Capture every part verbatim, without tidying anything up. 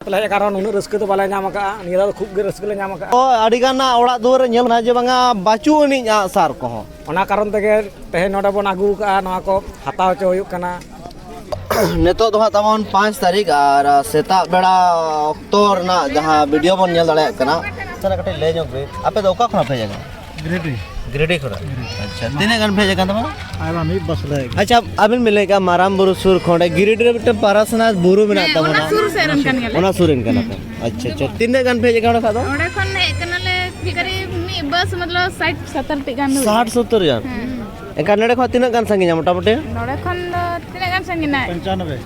ᱞᱮ ᱦᱮᱡ ᱟᱠᱟᱱ ᱨᱮᱦᱚᱸ ᱱᱩᱱᱟᱹᱜ ᱨᱟᱹᱥᱠᱟᱹ ᱫᱚ ᱵᱟᱞᱮ ᱧᱟᱢ ᱟᱠᱟᱫᱼᱟ᱾ ᱱᱤᱭᱟᱹ ᱫᱷᱟᱣ ᱫᱚ ᱠᱷᱩᱵ ᱜᱮ ᱨᱟᱹᱥᱠᱟᱹ ᱞᱮ ᱧᱟᱢ ᱟᱠᱟᱫᱼᱟ᱾ ᱛᱚ, ᱟᱹᱰᱤ ᱜᱟᱱᱟᱜ ᱚᱲᱟᱜ ᱫᱩᱣᱟᱹᱨ ᱨᱮ ᱧᱮᱞ ᱮᱱᱟ ᱡᱮ ᱵᱟᱝᱟ ᱵᱟᱹᱪᱩᱜ ᱟᱹᱱᱤᱡ ᱟᱜᱼᱥᱟᱨ ᱠᱚᱦᱚᱸ᱾ ᱚᱱᱟ ᱠᱟᱨᱚᱱ ᱛᱮᱜᱮ ᱛᱮᱦᱮᱧ ᱱᱚᱰᱮ ᱵᱚᱱ ᱟᱹᱜᱩ ᱟᱠᱟᱫᱼᱟ, ᱱᱚᱣᱟ ᱠᱚ ᱦᱟᱛᱟᱣ ᱦᱚᱪᱚ ᱦᱩᱭᱩᱜ ᱠᱟᱱᱟ᱾ ᱱᱤᱛᱚᱜ ᱫᱚ ᱦᱟᱸᱜ ᱛᱟᱵᱚᱱ ᱯᱟᱸᱪ ᱛᱟᱹᱨᱤᱠᱷ ᱟᱨ ᱥᱮᱛᱟᱜ ᱵᱮᱲᱟ ᱚᱠᱛᱚ ᱨᱮᱱᱟᱜ ᱡᱟᱦᱟᱸ ᱵᱷᱤᱰᱤᱭᱳ ᱵᱚᱱ ᱧᱮᱞ ᱫᱟᱲᱮᱭᱟᱜ ᱠᱟᱱᱟ᱾ ᱥᱟᱨ, ᱠᱟᱹᱴᱤᱡ ᱞᱟᱹᱭ ᱧᱚᱜ ᱵᱤᱱ, ᱟᱯᱮ ᱫᱚ ᱚᱠᱟ ᱠᱷᱚᱱᱟᱜ ᱯᱮ ᱦᱮᱡ ᱟᱠᱟᱱᱟ? ᱜᱤᱨᱤᱰᱤ᱾ ᱜᱤᱨᱤᱰᱤ ᱠᱷᱚᱱᱟᱜ? ᱟᱪᱪᱷᱟ, ᱛᱤᱱᱟᱹᱜ ᱜᱟᱱ ᱯᱮ ᱦᱮᱡ ᱟᱠᱟᱱ ᱛᱟᱵᱚᱱᱟ? ᱟᱭᱢᱟ, ᱢᱤᱫ ᱵᱟᱥ ᱞᱮ ᱦᱮᱡ ᱟᱠᱟᱱᱟ᱾ ᱟᱪᱪᱷᱟ, ᱟᱵᱤᱱ ᱵᱤᱱ ᱞᱟᱹᱭ ᱠᱮᱜᱼᱟ ᱢᱟᱨᱟᱝ ᱵᱩᱨᱩ ᱥᱩᱨ ᱠᱷᱚᱱ ᱚᱸᱰᱮ ᱜᱤᱨᱤᱰᱤ ᱨᱮ ᱢᱤᱫᱴᱟᱝ ᱯᱟᱨᱟᱥᱱᱟᱛᱷ ᱵᱩᱨᱩ ᱢᱮᱱᱟᱜ ᱦᱮᱸ, ᱛᱟᱵᱚᱱᱟ᱾ ᱚᱱᱟ ᱥᱩᱨ ᱥᱮᱫ ᱨᱮᱱ ᱠᱟᱱ ᱜᱮᱭᱟᱞᱮ᱾ ᱚᱱᱟ ᱥᱩᱨ ᱨᱮᱱ ᱠᱟᱱᱟ ᱯᱮ? ᱟᱪᱪᱷᱟ, ᱟᱪᱪᱷᱟ᱾ ᱛᱤᱱᱟᱹᱜ ᱜᱟᱱ ᱯᱮ ᱦᱮᱡ ᱟᱠᱟᱱᱟ ᱚᱸᱰᱮ ᱠᱷᱚᱱ ᱫᱚ? ᱚᱸᱰᱮ ᱠᱷᱚᱱ ᱦᱮᱡ ᱠᱟᱱᱟᱞᱮ ᱠᱟᱹᱨᱤᱵ ᱢᱤᱫ ᱵᱟᱥ, ᱢᱚᱛᱞᱚᱵ, ᱥᱟᱴ ᱥᱚᱛᱛᱚᱨ ᱴᱤ ᱜᱟᱱ ᱫᱚ ᱦᱩᱭᱩᱜᱼᱟ᱾ ᱥᱟᱴ ᱥᱚᱛᱛᱚᱨ ᱡᱚᱱ? ᱦᱮᱸ᱾ ᱮᱱᱠᱷᱟᱱ ᱱᱚᱰᱮ ᱠᱷᱚᱱ ᱛᱤᱱᱟᱹᱜ ᱜᱟᱱ ᱥᱟᱺᱜᱤᱧᱟ ᱢᱚᱴᱟᱢᱩᱴᱤ? ᱱᱚᱰᱮ ᱠᱷᱚᱱ ᱫᱚ ᱛᱤᱱᱟᱹᱜ ᱜᱟᱱ ᱥᱟᱺᱜᱤᱧᱟ? ᱯᱚᱧᱪᱟᱱᱚᱵᱵᱳᱭ᱾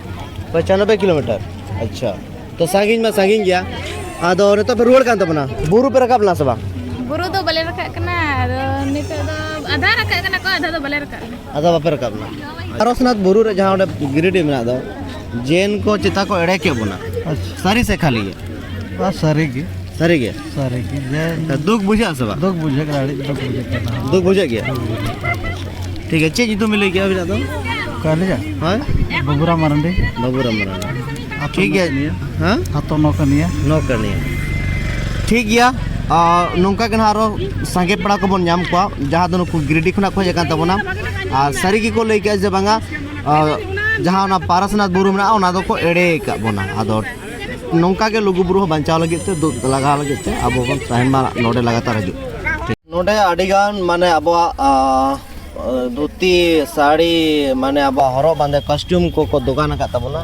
ᱯᱚᱧᱪᱟᱱᱚᱵᱵᱳᱭ ᱠᱤᱞᱳᱢᱤᱴᱟᱨ᱾ ᱟᱪᱪᱷᱟ, ᱛᱚ ᱥᱟᱺᱜᱤᱧ ᱢᱟ ᱥᱟᱺᱜᱤᱧ ᱜᱮᱭᱟ᱾ ᱟᱫᱚ ᱱᱤᱛᱚᱜ ᱯᱮ ᱨᱩᱣᱟᱹᱲ ᱠᱟᱱ ᱛᱟᱵᱚᱱᱟ, ᱵᱩᱨᱩ ᱯᱮ ᱨᱟᱠᱟᱵ ᱞᱮᱱᱟ ᱥᱮ ᱵᱟᱝ? ᱵᱩᱨᱩ ᱫᱚ ᱵᱟᱞᱮ ᱨᱟᱠᱟᱵ ᱠᱟᱱᱟ, ᱟᱫᱚ ᱱᱤᱛᱚᱜ ᱫᱚ ᱟᱫᱷᱟ ᱨᱟᱠᱟᱵ ᱠᱟᱱᱟ ᱠᱚ, ᱟᱫᱷᱟ ᱫᱚ ᱵᱟᱞᱮ ᱨᱟᱠᱟᱵ ᱠᱟᱱᱟ᱾ ᱟᱫᱚ ᱵᱟᱯᱮ ᱨᱟᱠᱟᱵ ᱮᱱᱟ? ᱯᱟᱨᱚᱥᱱᱟᱛᱷ ᱵᱩᱨᱩ ᱨᱮ ᱡᱟᱦᱟᱸ ᱚᱸᱰᱮ ᱜᱤᱨᱤᱰᱤ ᱢᱮᱱᱟᱜ ᱫᱚ, ᱡᱮᱱ ᱠᱚ ᱪᱮᱛᱟ ᱠᱚ ᱮᱲᱮ ᱠᱮᱫ ᱵᱚᱱᱟ᱾ ᱟᱪᱪᱷᱟ᱾ ᱥᱟᱹᱨᱤ ᱥᱮ ᱠᱷᱟᱹᱞᱤ ᱜᱮ? ᱵᱟᱝ, ᱥᱟᱹᱨᱤ ᱜᱮ᱾ ᱥᱟᱹᱨᱤ ᱜᱮ? ᱥᱟᱹᱨᱤ ᱜᱮ᱾ ᱫᱩᱠ ᱵᱩᱡᱷᱟᱹᱜᱼᱟ ᱥᱮ ᱵᱟᱝ? ᱫᱩᱠ ᱵᱩᱡᱷᱟᱹᱜ ᱠᱟᱱᱟ, ᱟᱹᱰᱤ ᱫᱩᱠ ᱵᱩᱡᱷᱟᱹᱜ ᱠᱟᱱᱟ᱾ ᱫᱩᱠ ᱵᱩᱡᱷᱟᱹᱜ ᱜᱮᱭᱟ? ᱫᱩᱠ ᱵᱩᱡᱷᱟᱹᱜ ᱠᱟᱱᱟ᱾ ᱴᱷᱤᱠ ᱜᱮᱭᱟ, ᱪᱮᱫ ᱧᱩᱛᱩᱢ ᱵᱤᱱ ᱞᱟᱹᱭ ᱠᱮᱫᱟ ᱟᱹᱵᱤᱱᱟᱜ ᱫᱚ? ᱚᱠᱟ ᱟᱹᱞᱤᱧᱟᱜ? ᱦᱳᱭ? ᱵᱟᱹᱵᱩᱨᱟᱢ ᱢᱟᱨᱟᱱᱰᱤ᱾ ᱵᱟᱹᱵᱩᱨᱟᱢ ᱢᱟᱨᱟᱱᱰᱤ᱾ ᱟᱛᱳ ᱴᱷᱤᱠ ᱜᱮᱭᱟ᱾ ᱱᱚᱠᱟᱱᱤᱭᱟᱹ᱾ ᱦᱮᱸ? ᱟᱛᱳ ᱱᱚᱠᱟᱱᱤᱭᱟᱹ᱾ ᱱᱚᱠᱟᱱᱤᱭᱟᱹ᱾ ᱴᱷᱤᱠ ᱜᱮᱭᱟ᱾ ᱟᱨ ᱱᱚᱝᱠᱟ ᱜᱮ ᱱᱟᱦᱟᱜ ᱟᱨᱚ ᱥᱟᱸᱜᱮ ᱯᱮᱲᱟ ᱠᱚᱵᱚᱱ ᱧᱟᱢ ᱠᱚᱣᱟ, ᱡᱟᱦᱟᱸ ᱫᱚ ᱱᱩᱠᱩ ᱜᱤᱨᱤᱰᱤ ᱠᱷᱚᱱᱟᱜ ᱠᱚ ᱦᱮᱡ ᱟᱠᱟᱱ ᱛᱟᱵᱚᱱᱟ᱾ ᱟᱨ ᱥᱟᱹᱨᱤ ᱜᱮᱠᱚ ᱞᱟᱹᱭ ᱠᱮᱜᱼᱟ ᱡᱮ ᱵᱟᱝᱟ, ᱟᱨ ᱡᱟᱦᱟᱸ ᱚᱱᱟ ᱯᱟᱨᱟᱥᱱᱟᱛᱷ ᱵᱩᱨᱩ ᱢᱮᱱᱟᱜᱼᱟ, ᱚᱱᱟ ᱫᱚᱠᱚ ᱮᱲᱮ ᱟᱠᱟᱫ ᱵᱚᱱᱟ᱾ ᱟᱫᱚ ᱱᱚᱝᱠᱟ ᱜᱮ ᱞᱩᱜᱩ ᱵᱩᱨᱩ ᱦᱚᱸ ᱵᱟᱧᱪᱟᱣ ᱞᱟᱹᱜᱤᱫ ᱛᱮ, ᱫᱩᱜ ᱞᱟᱜᱟᱣ ᱞᱟᱹᱜᱤᱫ ᱛᱮ ᱟᱵᱚ ᱵᱚᱱ ᱛᱟᱦᱮᱱ ᱢᱟ ᱱᱚᱰᱮ ᱞᱟᱜᱟᱛᱟᱨ ᱦᱤᱡᱩᱜ᱾ ᱱᱚᱰᱮ ᱟᱹᱰᱤ ᱜᱟᱱ ᱢᱟᱱᱮ ᱟᱵᱚᱣᱟᱜ, ᱟ, ᱫᱷᱩᱛᱤ, ᱥᱟᱹᱲᱤ, ᱢᱟᱱᱮ ᱟᱵᱚᱣᱟᱜ ᱦᱚᱨᱚᱜ ᱵᱟᱸᱫᱮ, ᱠᱚᱥᱴᱤᱭᱩᱢ ᱠᱚᱠᱚ ᱫᱚᱠᱟᱱ ᱟᱠᱟᱫ ᱛᱟᱵᱚᱱᱟ᱾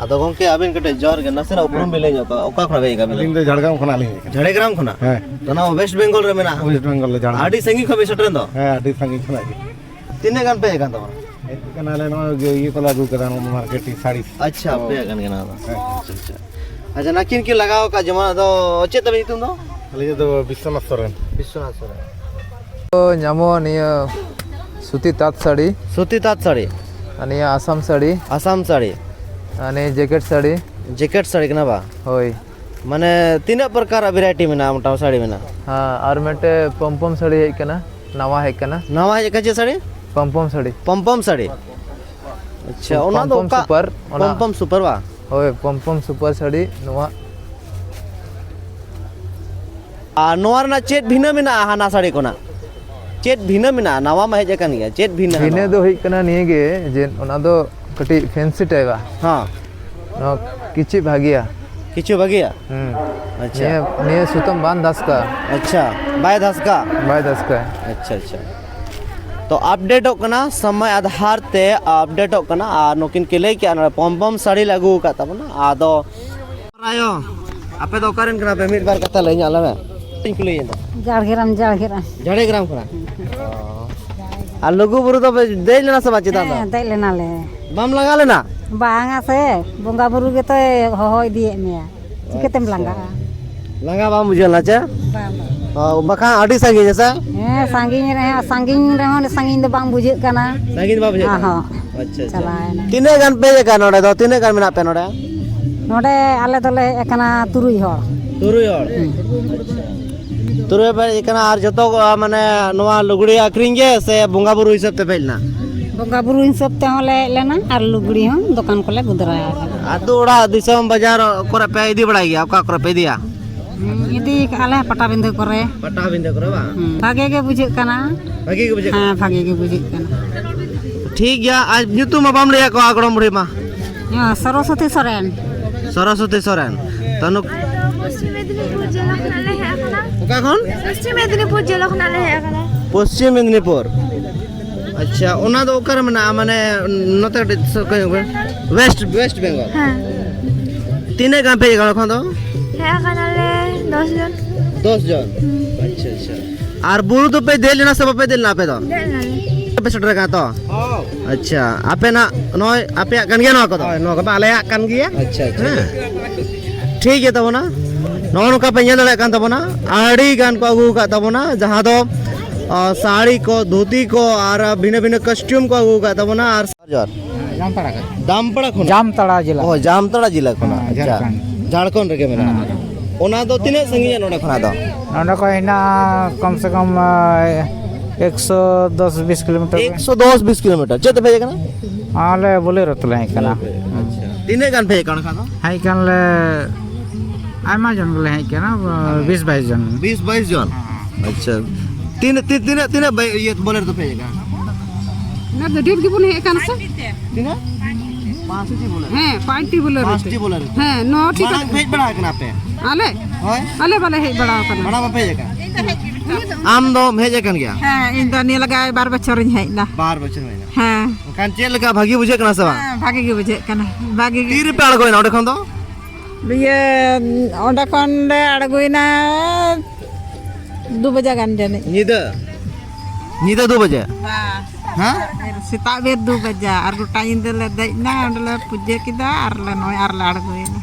ᱟᱫᱚ ᱜᱚᱝᱠᱮ, ᱟᱹᱵᱤᱱ ᱠᱟᱹᱴᱤᱡ ᱡᱚᱦᱟᱨ ᱜᱮ, ᱱᱟᱥᱮᱱᱟᱜ ᱩᱯᱨᱩᱢ ᱵᱤᱱ ᱞᱟᱹᱭ ᱧᱚᱜ ᱠᱚᱣᱟ, ᱚᱠᱟ ᱠᱷᱚᱱᱟᱜ ᱵᱤᱱ ᱦᱮᱡ ᱟᱠᱟᱱᱟ ᱵᱤᱱ? ᱟᱹᱞᱤᱧ ᱫᱚ ᱡᱷᱟᱲᱜᱨᱟᱢ ᱠᱷᱚᱱᱟᱜ ᱞᱤᱧ ᱦᱮᱡ ᱟᱠᱟᱱᱟ᱾ ᱡᱷᱟᱲᱜᱨᱟᱢ ᱠᱷᱚᱱᱟᱜ? ᱦᱮᱸ᱾ ᱛᱚ, ᱱᱚᱣᱟ ᱳᱭᱮᱥᱴ ᱵᱮᱝᱜᱚᱞ ᱨᱮ ᱢᱮᱱᱟᱜᱼᱟ? ᱳᱭᱮᱥᱴ ᱵᱮᱝᱜᱚᱞ ᱨᱮ, ᱡᱷᱟᱲᱜᱨᱟᱢ᱾ ᱟᱹᱰᱤ ᱥᱟᱺᱜᱤᱧ ᱠᱷᱚᱱ ᱵᱤᱱ ᱥᱮᱴᱮᱨᱮᱱ ᱫᱚ? ᱦᱮᱸ, ᱟᱹᱰᱤ ᱥᱟᱺᱜᱤᱧ ᱠᱷᱚᱱᱟᱜ ᱜᱮ᱾ ᱛᱤᱱᱟᱹᱜ ᱜᱟᱱ ᱯᱮ ᱦᱮᱡ ᱟᱠᱟᱱ ᱛᱟᱵᱚᱱᱟ? ᱦᱮᱡ ᱠᱟᱱᱟᱞᱮ, ᱱᱚᱜᱼᱚᱭ ᱤᱭᱟᱹ ᱠᱚᱞᱮ ᱟᱹᱜᱩ ᱠᱟᱫᱟ, ᱱᱚᱣᱟ ᱢᱟᱨᱠᱮᱴ ᱴᱤ ᱥᱟᱹᱲᱤ᱾ ᱟᱪᱪᱷᱟ, ᱦᱮᱸ᱾ ᱟᱯᱮᱭᱟᱜ ᱠᱟᱱ ᱜᱮᱭᱟ ᱱᱚᱣᱟ ᱫᱚ? ᱦᱮᱸ᱾ ᱟᱪᱪᱷᱟ, ᱟᱪᱪᱷᱟ᱾ ᱟᱪᱪᱷᱟ, ᱱᱟᱹᱠᱤᱱ ᱠᱤᱱ ᱞᱟᱜᱟᱣ ᱟᱠᱟᱫ, ᱡᱮᱢᱚᱱ, ᱟᱫᱚ ᱪᱮᱫ ᱛᱟᱵᱤᱱ ᱧᱩᱛᱩᱢ ᱫᱚ? ᱟᱹᱞᱤᱧᱟᱜ ᱫᱚ ᱵᱤᱥᱥᱚᱱᱟᱛᱷ ᱥᱚᱨᱮᱱ᱾ ᱵᱤᱥᱥᱚᱱᱟᱛᱷ ᱥᱚᱨᱮᱱ᱾ ᱛᱚ, ᱧᱟᱢᱚᱜᱼᱟ ᱱᱤᱭᱟᱹ ᱥᱩᱛᱤ ᱛᱟᱸᱛ ᱥᱟᱹᱲᱤ᱾ ᱥᱩᱛᱤ ᱛᱟᱸᱛ ᱥᱟᱹᱲᱤ᱾ ᱟᱨ ᱱᱤᱭᱟᱹ ᱟᱥᱟᱢ ᱥᱟᱹᱲᱤ᱾ ᱟᱥᱟᱢ ᱥᱟᱹᱲᱤ᱾ ᱟᱨ ᱱᱤᱭᱟᱹ ᱡᱮᱠᱮᱴ ᱥᱟᱹᱲᱤ᱾ ᱡᱮᱠᱮᱴ ᱥᱟᱹᱲᱤ ᱠᱟᱱᱟ ᱵᱟ? ᱦᱳᱭ᱾ ᱢᱟᱱᱮ ᱛᱤᱱᱟᱹᱜ ᱯᱨᱚᱠᱟᱨᱟᱜ ᱵᱷᱮᱨᱟᱭᱴᱤ ᱢᱮᱱᱟᱜᱼᱟ, ᱢᱚᱴᱟᱢᱩᱴᱤ ᱥᱟᱹᱲᱤ ᱢᱮᱱᱟᱜᱼᱟ? ᱦᱮᱸ, ᱟᱨ ᱢᱤᱫᱴᱮᱡ ᱯᱚᱢᱯᱚᱢ ᱥᱟᱹᱲᱤ ᱦᱮᱡ ᱠᱟᱱᱟ, ᱱᱟᱣᱟ ᱦᱮᱡ ᱠᱟᱱᱟ᱾ ᱱᱟᱣᱟ ᱦᱮᱡ ᱟᱠᱟᱱᱟ ᱪᱮᱫ ᱥᱟᱹᱲᱤ? ᱯᱚᱢᱯᱚᱢ ᱥᱟᱹᱲᱤ᱾ ᱯᱚᱢᱯᱚᱢ ᱥᱟᱹᱲᱤ᱾ ᱟᱪᱪᱷᱟ, ᱚᱱᱟ ᱫᱚ ᱯᱚᱢᱯᱚᱢ ᱚᱠᱟ? ᱥᱩᱯᱟᱨ, ᱚᱱᱟ ᱯᱚᱢᱯᱚᱢ ᱥᱩᱯᱟᱨ ᱵᱟ? ᱦᱳᱭ, ᱯᱚᱢᱯᱚᱢ ᱥᱩᱯᱟᱨ ᱥᱟᱹᱲᱤ ᱱᱚᱣᱟ᱾ ᱟᱨ ᱱᱚᱣᱟ ᱨᱮᱱᱟᱜ ᱪᱮᱫ ᱵᱷᱤᱱᱟᱹ ᱢᱮᱱᱟᱜᱼᱟ ᱦᱟᱱᱟ ᱥᱟᱹᱲᱤ ᱠᱷᱚᱱᱟᱜ? ᱪᱮᱫ ᱵᱷᱤᱱᱟᱹ ᱢᱮᱱᱟᱜᱼᱟ? ᱱᱟᱣᱟ ᱢᱟ ᱦᱮᱡ ᱟᱠᱟᱱ ᱜᱮᱭᱟ, ᱪᱮᱫ ᱵᱷᱤᱱᱟᱹ ᱵᱷᱤᱱᱟᱹ ᱱᱚᱣᱟ? ᱫᱚ ᱦᱩᱭᱩᱜ ᱠᱟᱱᱟ ᱱᱤᱭᱟᱹ ᱜᱮ, ᱡᱮ ᱚᱱᱟ ᱫᱚ ᱠᱟᱹᱴᱤᱡ ᱯᱷᱮᱱᱥᱤ ᱴᱟᱭᱤᱯᱟ᱾ ᱦᱮᱸ᱾ ᱱᱚᱣᱟ ᱠᱤᱪᱷᱤ ᱵᱷᱟᱜᱮᱭᱟ᱾ ᱠᱤᱪᱷᱩ ᱵᱷᱟᱜᱮᱭᱟ? ᱦᱩᱸ᱾ ᱟᱪᱪᱷᱟ᱾ ᱱᱤᱭᱟᱹ, ᱱᱤᱭᱟᱹ ᱥᱩᱛᱟᱹᱢ ᱵᱟᱝ ᱫᱷᱟᱥᱠᱟ᱾ ᱟᱪᱪᱷᱟ, ᱵᱟᱭ ᱫᱷᱟᱥᱠᱟ? ᱵᱟᱭ ᱫᱷᱟᱥᱠᱟ᱾ ᱟᱪᱪᱷᱟ, ᱟᱪᱪᱷᱟ᱾ ᱛᱚ ᱟᱯᱰᱮᱴᱚᱜ ᱠᱟᱱᱟ, ᱥᱚᱢᱚᱭ ᱟᱫᱷᱟᱨ ᱛᱮ ᱟᱯᱰᱮᱴᱚᱜ ᱠᱟᱱᱟ᱾ ᱟᱨ ᱱᱩᱠᱤᱱ ᱠᱤᱱ ᱞᱟᱹᱭ ᱠᱮᱜᱼᱟ, ᱱᱚᱰᱮ ᱯᱚᱢ ᱯᱚᱢ ᱥᱟᱹᱲᱤ ᱞᱮ ᱟᱹᱜᱩ ᱟᱠᱟᱫ ᱛᱟᱵᱚᱱᱟ᱾ ᱟᱫᱚ ᱟᱭᱳ, ᱟᱯᱮ ᱫᱚ ᱚᱠᱟᱨᱮᱱ ᱠᱟᱱᱟ ᱯᱮ? ᱢᱤᱫ ᱵᱟᱨ ᱠᱟᱛᱷᱟ ᱞᱟᱹᱭ ᱧᱚᱜ ᱟᱞᱮ ᱢᱮ᱾ ᱤᱧ ᱠᱩᱞᱤᱭᱮᱫ ᱫᱚ᱾ ᱡᱷᱟᱲᱜᱨᱟᱢ, ᱡᱷᱟᱲᱜᱨᱟᱢ᱾ ᱡᱷᱟᱲᱜᱨᱟᱢ ᱠᱷᱚᱱᱟᱜ? ᱚ᱾ ᱟᱨ ᱞᱩᱜᱩ ᱵᱩᱨᱩ ᱫᱚ ᱯᱮ ᱫᱮᱡ ᱞᱮᱱᱟ ᱥᱮ ᱵᱟᱝ ᱪᱮᱛᱟᱱ ᱫᱚ? ᱦᱮᱸ, ᱫᱮᱡ ᱞᱮᱱᱟᱞᱮ᱾ ᱵᱟᱢ ᱞᱟᱸᱜᱟ ᱞᱮᱱᱟ? ᱵᱟᱝᱟ ᱥᱮ, ᱵᱚᱸᱜᱟ ᱵᱩᱨᱩ ᱜᱮᱛᱚᱭ ᱦᱚᱦᱚ ᱤᱫᱤᱭᱮᱫ ᱢᱮᱭᱟ᱾ ᱪᱤᱠᱟᱹᱛᱮᱢ ᱟᱪᱪᱷᱟ᱾ ᱞᱟᱸᱜᱟᱜᱼᱟ? ᱞᱟᱸᱜᱟ ᱵᱟᱢ ᱵᱩᱡᱷᱟᱹᱣ ᱞᱮᱱᱟ ᱪᱮ? ᱵᱟᱝ, ᱵᱟᱝ᱾ ᱚ, ᱵᱟᱠᱷᱟᱱ ᱟᱹᱰᱤ ᱥᱟᱺᱜᱤᱧᱟ ᱥᱮ? ᱦᱮᱸ, ᱥᱟᱺᱜᱤᱧ ᱨᱮᱦᱚᱸ, ᱥᱟᱺᱜᱤᱧ ᱨᱮᱦᱚᱸ ᱥᱟᱺᱜᱤᱧ ᱫᱚ ᱵᱟᱝ ᱵᱩᱡᱷᱟᱹᱜ ᱠᱟᱱᱟ᱾ ᱥᱟᱺᱜᱤᱧ ᱫᱚ ᱵᱟᱝ ᱵᱩᱡᱷᱟᱹᱜ ᱠᱟᱱᱟ? ᱦᱚᱸ᱾ ᱟᱪᱪᱷᱟ, ᱟᱪᱪᱷᱟ᱾ ᱪᱟᱞᱟᱣᱮᱱᱟ᱾ ᱛᱤᱱᱟᱹᱜ ᱜᱟᱱ ᱯᱮ ᱦᱮᱡ ᱟᱠᱟᱱᱟ ᱱᱚᱰᱮ ᱫᱚ? ᱛᱤᱱᱟᱹᱜ ᱜᱟᱱ ᱢᱮᱱᱟᱜ ᱯᱮᱭᱟ ᱱᱚᱰᱮ? ᱱᱚᱰᱮ ᱟᱞᱮ ᱫᱚᱞᱮ ᱦᱮᱡ ᱟᱠᱟᱱᱟ ᱛᱩᱨᱩᱭ ᱦᱚᱲ᱾ ᱛᱩᱨᱩᱭ ᱦᱚᱲ? ᱦᱩᱸ᱾ ᱟᱪᱪᱷᱟ᱾ ᱛᱩᱨᱩᱭ ᱦᱚᱲ ᱯᱮ ᱦᱮᱡ ᱟᱠᱟᱱᱟ, ᱟᱨ ᱡᱚᱛᱚ, ᱟ, ᱢᱟᱱᱮ ᱱᱚᱣᱟ ᱞᱩᱜᱽᱲᱤ ᱟᱹᱠᱷᱨᱤᱧ ᱜᱮ ᱥᱮ ᱵᱚᱸᱜᱟ ᱵᱩᱨᱩ ᱦᱤᱥᱟᱹᱵ ᱛᱮ ᱯᱮ ᱦᱮᱡ ᱞᱮᱱᱟ? ᱵᱚᱸᱜᱟ ᱵᱩᱨᱩ ᱦᱤᱥᱟᱹᱵ ᱛᱮᱦᱚᱸ ᱞᱮ ᱦᱮᱡ ᱞᱮᱱᱟ ᱟᱨ ᱞᱩᱜᱽᱲᱤ ᱦᱚᱸ ᱫᱚᱠᱟᱱ ᱠᱚᱞᱮ ᱟᱹᱜᱩ ᱫᱟᱨᱟᱭᱟ᱾ ᱟᱹᱛᱩ ᱚᱲᱟᱜ ᱫᱤᱥᱚᱢ ᱵᱟᱡᱟᱨ ᱠᱚᱨᱮ ᱯᱮ ᱤᱫᱤ ᱵᱟᱲᱟᱭ ᱜᱮᱭᱟ? ᱚᱠᱟ ᱠᱚᱨᱮ ᱯᱮ ᱤᱫᱤᱭᱟ? ᱦᱩᱸ, ᱤᱫᱤ ᱠᱟᱜᱼᱟ ᱞᱮ ᱯᱟᱴᱟᱵᱤᱸᱫᱷᱟᱹ ᱠᱚᱨᱮ᱾ ᱯᱟᱴᱟᱵᱤᱸᱫᱷᱟᱹ ᱠᱚᱨᱮ ᱵᱟᱝ? ᱦᱩᱸ, ᱵᱷᱟᱜᱮ ᱜᱮ ᱵᱩᱡᱷᱟᱹᱜ ᱠᱟᱱᱟ᱾ ᱵᱷᱟᱜᱮ ᱜᱮ ᱵᱩᱡᱷᱟᱹᱜ ᱠᱟᱱᱟ? ᱦᱮᱸ, ᱵᱷᱟᱜᱮ ᱜᱮ ᱵᱩᱡᱷᱟᱹᱜ ᱠᱟᱱᱟ᱾ ᱴᱷᱤᱠ ᱜᱮᱭᱟ, ᱟᱨ ᱧᱩᱛᱩᱢ ᱢᱟ ᱵᱟᱢ ᱞᱟᱹᱭᱟᱫ ᱠᱚᱣᱟ ᱜᱚᱲᱚᱢ ᱵᱩᱲᱦᱤ ᱢᱟ᱾ ᱦᱮᱸ, ᱥᱚᱨᱚᱥᱚᱛᱤ ᱥᱚᱨᱮᱱ᱾ ᱥᱚᱨᱚᱥᱚᱛᱤ ᱥᱚᱨᱮᱱ᱾ ᱛᱚ, ᱱᱩᱠ- ᱟᱞᱮ ᱫᱚ ᱯᱚᱥᱪᱤᱢ ᱢᱮᱫᱤᱱᱤᱯᱩᱨ ᱡᱮᱞᱟ ᱠᱷᱚᱱᱟᱜ ᱞᱮ ᱦᱮᱡ ᱟᱠᱟᱱᱟ᱾ ᱚᱠᱟ ᱠᱷᱚᱱ? ᱯᱚᱥᱪᱤᱢ ᱢᱮᱫᱤᱱᱤᱯᱩᱨ ᱡᱮᱞᱟ ᱠᱷᱚᱱᱟᱜ ᱞᱮ ᱦᱮᱡ ᱟᱠᱟᱱᱟ᱾ ᱯᱚᱥᱪᱤᱢ ᱢᱮᱫᱤᱱᱤᱯᱩᱨ᱾ ᱟᱪᱪᱷᱟ, ᱚᱱᱟ ᱫᱚ ᱚᱠᱟᱨᱮ ᱢᱮᱱᱟᱜᱼᱟ? ᱢᱟᱱᱮ ᱱᱚᱛᱮ ᱠᱟᱹᱴᱤᱡ ᱥᱚ-, ᱠᱚᱭᱚᱜ ᱢᱮ᱾ West, West Bengal. ᱦᱮᱸ᱾ ᱛᱤᱱᱟᱹᱜ ᱜᱟᱱ ᱯᱮ ᱦᱮᱡ ᱟᱠᱟᱱᱟ ᱠᱷᱚᱱ ᱫᱚ? ᱦᱮᱡ ᱟᱠᱟᱱᱟᱞᱮ ᱫᱚᱥ ᱡᱚᱱ᱾ ᱫᱚᱥ ᱡᱚᱱ? ᱦᱩᱸ᱾ ᱟᱪᱪᱷᱟ, ᱟᱪᱪᱷᱟ᱾ ᱟᱨ ᱵᱩᱨᱩ ᱫᱚᱯᱮ ᱫᱮᱡ ᱞᱮᱱᱟ ᱥᱮ ᱵᱟᱯᱮ ᱫᱮᱡ ᱞᱮᱱᱟ ᱟᱯᱮ ᱫᱚ? ᱫᱮᱡ ᱞᱮᱱᱟᱞᱮ᱾ ᱯᱮ ᱥᱮᱴᱮᱨ ᱟᱠᱟᱱᱟ ᱛᱚ? ᱦᱚᱸ᱾ ᱟᱪᱪᱷᱟ, ᱟᱯᱮᱱᱟᱜ ᱱᱚᱜᱼᱚᱭ ᱟᱯᱮᱭᱟᱜ ᱠᱟᱱ ᱜᱮᱭᱟ ᱱᱚᱣᱟ ᱠᱚᱫᱚ? ᱦᱳᱭ, ᱱᱚᱣᱟ ᱠᱚᱫᱚ ᱟᱞᱮᱭᱟᱜ ᱠᱟᱱ ᱜᱮᱭᱟ᱾ ᱟᱪᱪᱷᱟ, ᱟᱪᱪᱷᱟ᱾ ᱦᱮᱸ᱾ ᱴᱷᱤᱠ ᱜᱮ ᱛᱟᱵᱚᱱᱟ᱾ ᱱᱚᱜᱼᱚ ᱱᱚᱝᱠᱟ ᱯᱮ ᱧᱮᱞ ᱫᱟᱲᱮᱭᱟᱜ ᱠᱟᱱ ᱛᱟᱵᱚᱱᱟ, ᱟᱹᱰᱤ ᱜᱟᱱ ᱠᱚ ᱟᱹᱜᱩ ᱟᱠᱟᱫ ᱛᱟᱵᱚᱱᱟ, ᱡᱟᱦᱟᱸ ᱫᱚ, ᱟ, ᱥᱟᱹᱲᱤ ᱠᱚ, ᱫᱷᱩᱛᱤ ᱠᱚ ᱟᱨ ᱵᱷᱤᱱᱟᱹ ᱵᱷᱤᱱᱟᱹ ᱠᱚᱥᱴᱤᱭᱩᱢ ᱠᱚ ᱟᱹᱜᱩ ᱟᱠᱟᱫ ᱛᱟᱵᱚᱱᱟ᱾ ᱟᱨ ᱡᱚᱦᱟᱨ᱾ ᱡᱟᱢᱛᱟᱲᱟ ᱠᱷᱚᱱ᱾ ᱫᱟᱢᱯᱟᱲᱟ ᱠᱷᱚᱱᱟᱜ? ᱡᱟᱢᱛᱟᱲᱟ ᱡᱮᱞᱟ᱾ ᱚ, ᱡᱟᱢᱛᱟᱲᱟ ᱡᱮᱞᱟ ᱠᱷᱚᱱᱟᱜ᱾ ᱦᱮᱸ, ᱟᱪᱪᱷᱟ᱾ ᱡᱷᱟᱲᱠᱷᱚᱸᱰ᱾ ᱡᱷᱟᱲᱠᱷᱚᱸᱰ ᱨᱮᱜᱮ ᱢᱮᱱᱟᱜᱼᱟ᱾ ᱦᱮᱸ᱾ ᱚᱱᱟ ᱫᱚ ᱛᱤᱱᱟᱹᱜ ᱥᱟᱺᱜᱤᱧᱟ ᱱᱚᱰᱮ ᱠᱷᱚᱱᱟᱜ ᱫᱚ? ᱱᱚᱰᱮ ᱠᱷᱚᱱ ᱦᱮᱱᱟᱜᱼᱟ ᱠᱚᱢ ᱥᱮ ᱠᱚᱢ, ᱟ, ᱮᱠᱥᱚ ᱫᱚᱥ ᱵᱤᱥ ᱠᱤᱞᱳᱢᱤᱴᱟᱨ᱾ ᱮᱠᱥᱚ ᱫᱚᱥ ᱵᱤᱥ ᱠᱤᱞᱳᱢᱤᱴᱟᱨ᱾ ᱪᱮᱫ ᱛᱮᱯᱮ ᱦᱮᱡ ᱟᱠᱟᱱᱟ? ᱟᱞᱮ ᱵᱳᱞᱮᱨᱳ ᱛᱮᱞᱮ ᱦᱮᱡ ᱟᱠᱟᱱᱟ᱾ ᱵᱳᱞᱮᱨᱳ, ᱦᱩᱸ᱾ ᱟᱪᱪᱷᱟ᱾ ᱛᱤᱱᱟᱹᱜ ᱜᱟᱱ ᱯᱮ ᱦᱮᱡ ᱟᱠᱟᱱ ᱠᱷᱟᱱ ᱫᱚ? ᱦᱮᱡ ᱟᱠᱟᱱ ᱞᱮ ᱟᱭᱢᱟ ᱡᱚᱱ ᱜᱮᱞᱮ ᱦᱮᱡ ᱟᱠᱟᱱᱟ, ᱵᱤᱥ ᱵᱟᱭᱤᱥ ᱡᱚᱱ᱾ ᱵᱤᱥ ᱵᱟᱭᱤᱥ ᱡᱚᱱ? ᱟᱪᱪᱷᱟ᱾ ᱛᱤᱱᱟᱹᱜ ᱛᱤᱱᱟᱹᱜ ᱛᱤᱱᱟᱹᱜ ᱤᱭᱟᱹ ᱵᱚᱞᱮ ᱨᱮᱫᱚ ᱯᱮ ᱦᱮᱡ ᱟᱠᱟᱱᱟ? ᱚᱱᱟ ᱫᱚ ᱰᱷᱮᱨ ᱜᱮᱵᱚᱱ ᱦᱮᱡ ᱟᱠᱟᱱᱟ ᱥᱮ᱾ ᱛᱤᱱᱟᱹᱜ? ᱯᱟᱸᱪᱴᱤ ᱵᱚᱞᱮ᱾ ᱦᱮᱸ, ᱯᱟᱸᱪᱴᱤ ᱵᱚᱞᱮ᱾ ᱯᱟᱸᱪᱴᱤ ᱵᱚᱞᱮ᱾ ᱦᱮᱸ, ᱱᱚᱴᱤ ᱢᱟᱲᱟᱝ ᱠᱟᱛᱮ᱾ ᱦᱮᱡ ᱵᱟᱲᱟ ᱟᱠᱟᱱᱟ ᱯᱮ? ᱟᱞᱮ? ᱦᱳᱭ᱾ ᱟᱞᱮ ᱵᱟᱞᱮ ᱦᱮᱡ ᱵᱟᱲᱟ ᱟᱠᱟᱱᱟ᱾ ᱢᱟᱲᱟᱝ ᱵᱟᱯᱮ ᱦᱮᱡ ᱟᱠᱟᱱᱟ? ᱟᱢ ᱫᱚᱢ ᱦᱮᱡ ᱟᱠᱟᱱ ᱜᱮᱭᱟ? ᱦᱮᱸ, ᱤᱧ ᱫᱚ ᱱᱤᱭᱟᱹ ᱞᱟᱜᱟ ᱵᱟᱨ ᱵᱚᱪᱷᱚᱨᱤᱧ ᱦᱮᱡ ᱮᱱᱟ᱾ ᱵᱟᱨ ᱵᱚᱪᱷᱚᱨ ᱦᱩᱭᱱᱟ᱾ ᱦᱮᱸ᱾ ᱮᱱᱠᱷᱟᱱ ᱪᱮᱫ ᱞᱮᱠᱟ, ᱵᱷᱟᱹᱜᱤ ᱵᱩᱡᱷᱟᱹᱜ ᱠᱟᱱᱟ ᱥᱮ ᱵᱟᱝ? ᱦᱮᱸ, ᱵᱷᱟᱹᱜᱤ ᱜᱮ ᱵᱩᱡᱷᱟᱹᱜ ᱠᱟᱱᱟ, ᱵᱷᱟᱹᱜᱤ ᱜᱮ᱾ ᱛᱤ ᱨᱮᱯᱮ ᱟᱬᱜᱚᱭᱮᱱᱟ ᱚᱸᱰᱮ ᱠᱷᱚᱱ ᱫᱚ? ᱤᱭᱟᱹ, ᱚᱸᱰᱮ ᱠᱷᱚᱱ ᱞᱮ ᱟᱬᱜᱚᱭᱮᱱᱟ ᱫᱩ ᱵᱟᱡᱟ ᱜᱟᱱ ᱡᱟᱹᱱᱤᱡ᱾ ᱧᱤᱫᱟᱹ? ᱧᱤᱫᱟᱹ ᱫᱩ ᱵᱟᱡᱮ? ᱵᱟ᱾ ᱦᱮᱸ? ᱥᱮᱛᱟᱜ ᱵᱮᱨ ᱫᱩ ᱵᱟᱡᱟ, ᱟᱨ ᱜᱚᱴᱟ ᱧᱤᱫᱟᱹ ᱞᱮ ᱫᱮᱡ ᱮᱱᱟ, ᱚᱸᱰᱮ ᱞᱮ ᱯᱩᱡᱟᱹ ᱠᱮᱫᱟ, ᱟᱨ ᱞᱮ ᱱᱚᱜᱼᱚᱭ ᱟᱨ ᱞᱮ ᱟᱬᱜᱚᱭᱮᱱᱟ᱾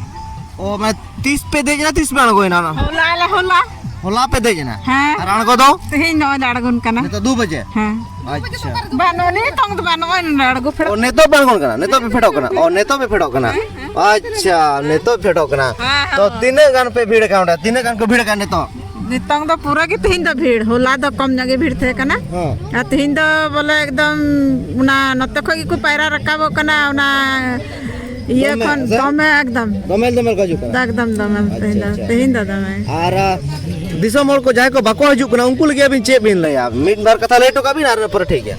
ᱚ, ᱢᱟᱱᱮ ᱛᱤᱥ ᱯᱮ ᱫᱮᱡ ᱮᱱᱟ, ᱛᱤᱥ ᱯᱮ ᱟᱬᱜᱚᱭᱮᱱᱟ ᱚᱱᱟ? ᱦᱚᱞᱟ ᱞᱮ, ᱦᱚᱞᱟ᱾ ᱦᱚᱞᱟ ᱯᱮ ᱫᱮᱡ ᱮᱱᱟ? ᱦᱮᱸ᱾ ᱟᱨ ᱟᱬᱜᱚ ᱫᱚ? ᱛᱮᱦᱮᱧ ᱱᱚᱜᱼᱚᱭ ᱞᱮ ᱟᱬᱜᱚᱱ ᱠᱟᱱᱟ᱾ ᱱᱤᱛᱚᱜ ᱫᱩ ᱵᱟᱡᱮ? ᱦᱮᱸ᱾ ᱟᱪᱪᱷᱟ᱾ ᱵᱟ, ᱱᱚᱜᱼᱚᱭ ᱱᱤᱛᱚᱝ ᱫᱚ ᱵᱟᱝ, ᱱᱚᱜᱼᱚᱭ ᱱᱚᱰᱮ ᱟᱬᱜᱚ ᱯᱷᱮᱰᱚᱜ ᱚ, ᱱᱤᱛᱚᱜ ᱯᱮ ᱟᱬᱜᱚᱱ ᱠᱟᱱᱟ? ᱱᱤᱛᱚᱜ ᱯᱮ ᱯᱷᱮᱰᱚᱜ ᱠᱟᱱᱟ? ᱚ, ᱱᱤᱛᱚᱜ ᱯᱮ ᱯᱷᱮᱰᱚᱜ ᱠᱟᱱᱟ? ᱦᱮᱸ, ᱦᱮᱸ᱾ ᱟᱪᱪᱷᱟ, ᱱᱤᱛᱚᱜ ᱯᱷᱮᱰᱚᱜ ᱠᱟᱱᱟ᱾ ᱦᱮᱸ, ᱛᱚ, ᱦᱮᱸ᱾ ᱛᱤᱱᱟᱹᱜ ᱜᱟᱱ ᱯᱮ ᱵᱷᱤᱲ ᱟᱠᱟᱱᱟ ᱚᱸᱰᱮ? ᱛᱤᱱᱟᱹᱜ ᱜᱟᱱ ᱠᱚ ᱵᱷᱤᱲ ᱟᱠᱟᱱᱟ ᱱᱤᱛᱚᱜ? ᱱᱤᱛᱚᱝ ᱫᱚ ᱯᱩᱨᱟᱹ ᱜᱮ ᱛᱮᱦᱮᱧ ᱫᱚ ᱵᱷᱤᱲ᱾ ᱦᱚᱞᱟ ᱫᱚ ᱠᱚᱢ ᱧᱚᱜ ᱜᱮ ᱵᱷᱤᱲ ᱛᱟᱦᱮᱸ ᱠᱟᱱᱟ᱾ ᱦᱮᱸ᱾ ᱟᱨ ᱛᱮᱦᱮᱧ ᱫᱚ ᱵᱚᱞᱮ ᱮᱠᱫᱚᱢ ᱚᱱᱟ ᱱᱚᱛᱮ ᱠᱷᱚᱡ ᱜᱮᱠᱚ ᱯᱟᱭᱨᱟ ᱨᱟᱠᱟᱵᱚᱜ ᱠᱟᱱᱟ, ᱚᱱᱟ ᱤᱭᱟᱹ ᱫᱚᱢᱮ, ᱠᱷᱚᱱ ᱦᱮᱸ? ᱫᱚᱢᱮ ᱮᱠᱫᱚᱢ᱾ ᱫᱚᱢᱮᱞ, ᱫᱚᱢᱮᱞ ᱠᱚ ᱦᱤᱡᱩᱜ ᱠᱟᱱᱟ? ᱮᱠᱫᱚᱢ ᱫᱚᱢᱮᱞ ᱟᱪᱪᱷᱟ, ᱛᱮᱦᱮᱧ ᱫᱚ, ᱟᱪᱪᱷᱟ᱾ ᱛᱮᱦᱮᱧ ᱫᱚ ᱫᱚᱢᱮ᱾ ᱟᱨ, ᱟ, ᱫᱤᱥᱚᱢ ᱦᱚᱲ ᱠᱚ ᱡᱟᱦᱟᱸᱭ ᱠᱚ ᱵᱟᱠᱚ ᱦᱤᱡᱩᱜ ᱠᱟᱱᱟ, ᱩᱱᱠᱩ ᱞᱟᱹᱜᱤᱫ ᱟᱹᱵᱤᱱ ᱪᱮᱫ ᱵᱤᱱ ᱞᱟᱹᱭᱟ? ᱢᱤᱫ ᱵᱟᱨ ᱠᱟᱛᱷᱟ ᱞᱟᱹᱭ ᱦᱚᱴᱚ ᱠᱟᱜ ᱵᱤᱱ, ᱟᱨ ᱤᱱᱟᱹ ᱯᱚᱨᱮ ᱴᱷᱤᱠ ᱜᱮᱭᱟ᱾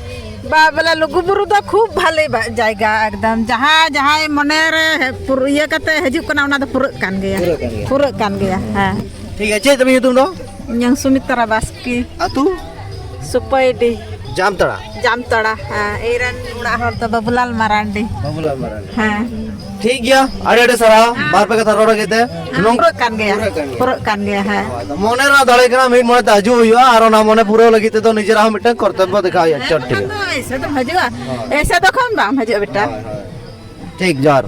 ᱵᱟ, ᱵᱚᱞᱮ ᱞᱩᱜᱩᱵᱩᱨᱩ ᱫᱚ ᱠᱷᱩᱵ ᱵᱷᱟᱞᱮ ᱵᱟ-, ᱡᱟᱭᱜᱟ ᱮᱠᱫᱚᱢ᱾ ᱡᱟᱦᱟᱸ, ᱡᱟᱦᱟᱸᱭ ᱢᱚᱱᱮ ᱨᱮ ᱦᱮ-, ᱯᱩᱨ-, ᱤᱭᱟᱹ ᱠᱟᱛᱮ ᱦᱤᱡᱩᱜ ᱠᱟᱱᱟ, ᱚᱱᱟ ᱫᱚ ᱯᱩᱨᱟᱹᱜ ᱠᱟᱱ ᱜᱮᱭᱟ᱾ ᱯᱩᱨᱟᱹᱜ ᱠᱟᱱ ᱜᱮᱭᱟ᱾ ᱯᱩᱨᱟᱹᱜ ᱠᱟᱱ ᱜᱮᱭᱟ, ᱦᱮᱸ᱾ ᱴᱷᱤᱠ ᱜᱮᱭᱟ, ᱪᱮᱫ ᱛᱟᱵᱤᱱ ᱧᱩᱛᱩᱢ ᱫᱚ? ᱤᱧᱟᱹᱝ ᱥᱩᱢᱤᱛᱨᱟ ᱵᱟᱥᱠᱮ᱾ ᱟᱹᱛᱩ? ᱥᱩᱯᱟᱹᱭᱰᱤ᱾ ᱡᱟᱢᱛᱟᱲᱟ? ᱡᱟᱢᱛᱟᱲᱟ, ᱦᱮᱸ᱾ ᱤᱧ ᱨᱮᱱ ᱚᱲᱟᱜ ᱦᱚᱲ ᱫᱚ ᱵᱟᱹᱵᱩᱞᱟᱞ ᱢᱟᱨᱟᱱᱰᱤ᱾ ᱵᱟᱹᱵᱩᱞᱟᱞ ᱢᱟᱨᱟᱱᱰᱤ᱾ ᱦᱮᱸ᱾ ᱴᱷᱤᱠ ᱜᱮᱭᱟ, ᱟᱹᱰᱤ ᱟᱹᱰᱤ ᱥᱟᱨᱦᱟᱣ, ᱦᱮᱸ᱾ ᱵᱟᱨ ᱯᱮ ᱠᱟᱛᱷᱟ ᱨᱚᱲ ᱞᱟᱹᱜᱤᱫ ᱛᱮ᱾ ᱦᱮᱸ, ᱱᱚᱝ- ᱯᱩᱨᱟᱹᱜ ᱠᱟᱱ ᱜᱮᱭᱟ᱾ ᱯᱩᱨᱟᱹᱜ ᱠᱟᱱ ᱜᱮᱭᱟ᱾ ᱯᱩᱨᱟᱹᱜ ᱠᱟᱱ ᱜᱮᱭᱟ, ᱦᱮᱸ᱾ ᱦᱳᱭ, ᱟᱫᱚ ᱢᱚᱱᱮ ᱨᱮᱱᱟᱜ ᱫᱟᱲᱮ ᱠᱟᱱᱟ, ᱢᱤᱫ ᱢᱚᱱᱮ ᱛᱮ ᱦᱤᱡᱩᱜ ᱦᱩᱭᱩᱜᱼᱟ, ᱟᱨ ᱚᱱᱟ ᱢᱚᱱᱮ ᱯᱩᱨᱟᱹᱣ ᱞᱟᱹᱜᱤᱫ ᱛᱮᱫᱚ ᱱᱤᱡᱮᱨᱟᱜ ᱦᱚᱸ ᱢᱤᱫᱴᱟᱝ ᱠᱚᱨᱛᱚᱵᱵᱚ ᱫᱮᱠᱷᱟᱣ ᱦᱩᱭᱩᱜᱼᱟ᱾ ᱦᱮᱸ, ᱪᱚᱞ, ᱴᱷᱤᱠ ᱵᱟᱠᱷᱟᱱ ᱜᱮᱭᱟ᱾ ᱫᱚ ᱮᱭᱥᱮ ᱫᱚᱢ ᱦᱤᱡᱩᱜᱼᱟ? ᱦᱳᱭ᱾ ᱮᱭᱥᱮ ᱫᱚ ᱠᱷᱟᱱ ᱵᱟᱢ ᱦᱤᱡᱩᱜᱼᱟ, ᱵᱮᱴᱟ᱾ ᱦᱳᱭ, ᱦᱳᱭ᱾ ᱴᱷᱤᱠ, ᱡᱚᱦᱟᱨ᱾